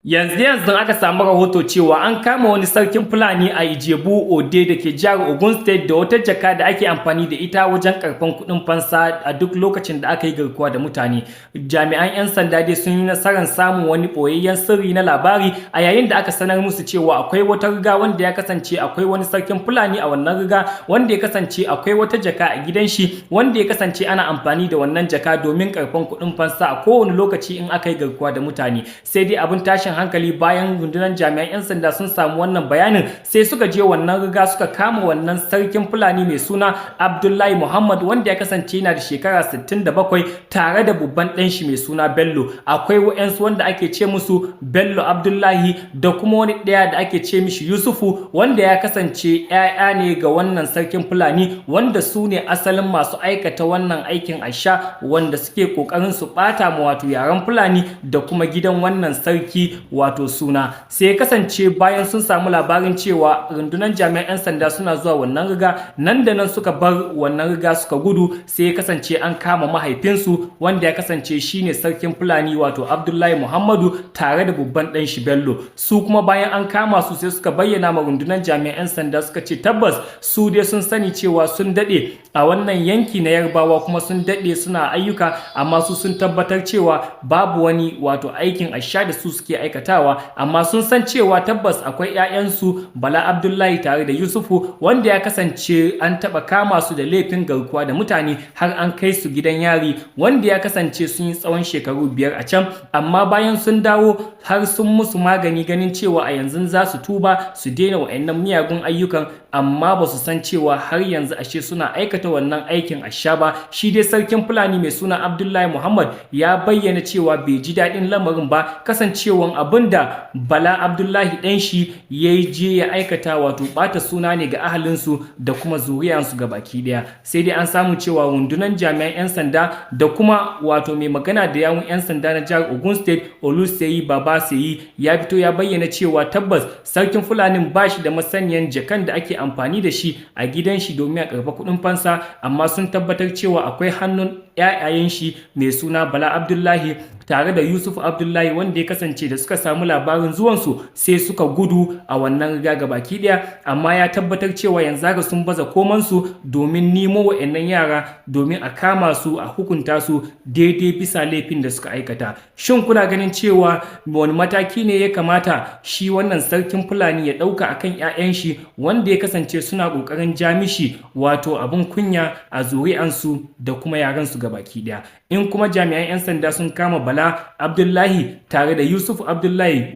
Yanzu yanzu aka samu rahoto cewa an kama wani sarkin Fulani a Ijebu Ode da ke jihar Ogun State da wata jaka da ake amfani da ita wajen karɓan kuɗin fansa a duk lokacin da aka yi garkuwa da mutane. Jami'an 'yan sanda dai sun yi nasarar samun wani ɓoyayyen sirri na labari a yayin da aka sanar musu cewa akwai wata riga wanda ya kasance akwai wani sarkin Fulani a wannan riga, wanda ya kasance akwai wata jaka a gidan shi, wanda ya kasance ana amfani da wannan jaka domin karɓan kuɗin fansa a kowane lokaci in aka yi garkuwa da mutane. Sai dai abin tashin hankali, bayan rundunar jami'an 'yan sanda sun samu wannan bayanin, sai suka je wannan riga suka kama wannan sarkin Fulani mai suna Abdullahi Muhammad, wanda ya kasance yana da shekara 67, tare da babban ɗan shi mai suna Bello. Akwai wa'yansu wanda ake ce musu Bello Abdullahi da kuma wani ɗaya da ake ce mishi Yusufu, wanda ya kasance 'ya'ya ne ga wannan sarkin Fulani, wanda su ne asalin masu aikata wannan aikin asha, wanda suke kokarin su ɓata ma wato yaren Fulani da kuma gidan wannan sarki wato suna. Sai ya kasance bayan sun samu labarin cewa rundunar jami'an 'yan sanda suna zuwa wannan riga, nan da nan suka bar wannan riga suka gudu. Sai ya kasance an kama mahaifinsu, wanda ya kasance shine sarkin Fulani, wato Abdullahi Muhammadu, tare da babban ɗan shi Bello. Su kuma bayan an kama su, sai suka bayyana ma rundunar jami'an 'yan sanda, suka ce tabbas su dai sun sani cewa sun daɗe a wannan yanki na Yarbawa, kuma sun daɗe suna ayyuka, amma su sun tabbatar cewa babu wani wato aikin asha da su suke aikatawa. Amma sun san cewa tabbas akwai 'ya'yansu Bala Abdullahi tare da Yusufu, wanda ya kasance an taɓa kama su da laifin garkuwa da mutane har an kai su gidan yari, wanda ya kasance sun yi tsawon shekaru 5 a can. Amma bayan sun dawo har sun musu magani, ganin cewa a yanzu za su tuba su daina wa'annan miyagun ayyukan, amma ba su san cewa har yanzu ashe suna aikata wannan aikin asha ba. Shi dai sarkin Fulani mai suna Abdullahi Muhammad ya bayyana cewa bai ji daɗin lamarin ba, kasancewan abin da Bala Abdullahi ɗan shi ya je ya aikata wato ɓata suna ne ga ahalinsu da kuma zuriyansu ga baki ɗaya. Sai dai an samu cewa rundunar jami'an 'yan sanda da kuma wato mai magana da yawun 'yan sanda na jihar Ogun State, Oluseyi Babaseyi, ya fito ya bayyana cewa tabbas sarkin Fulanin ba shi da masaniyan jakan da ake amfani da shi a gidan shi domin a karɓa kuɗin fansa, amma sun tabbatar cewa akwai hannun 'ya'yayen shi mai suna Bala Abdullahi tare da Yusuf Abdullahi, wanda ya kasance da suka samu labarin zuwansu sai suka gudu a wannan riga ga baki daya. Amma ya tabbatar cewa yanzu haka sun baza komansu domin nemo wa'annan yara, domin a kama su a hukunta su daidai bisa laifin da suka aikata. Shin kuna ganin cewa wani mataki ne ya kamata shi wannan sarkin Fulani ya ɗauka akan 'ya'yan shi, wanda ya kasance suna ƙoƙarin ja mishi wato abin kunya a zuri'ansu da kuma yaransu gabaki daya? In kuma jami'an 'yan sanda sun kama Bala Abdullahi tare da Yusuf Abdullahi.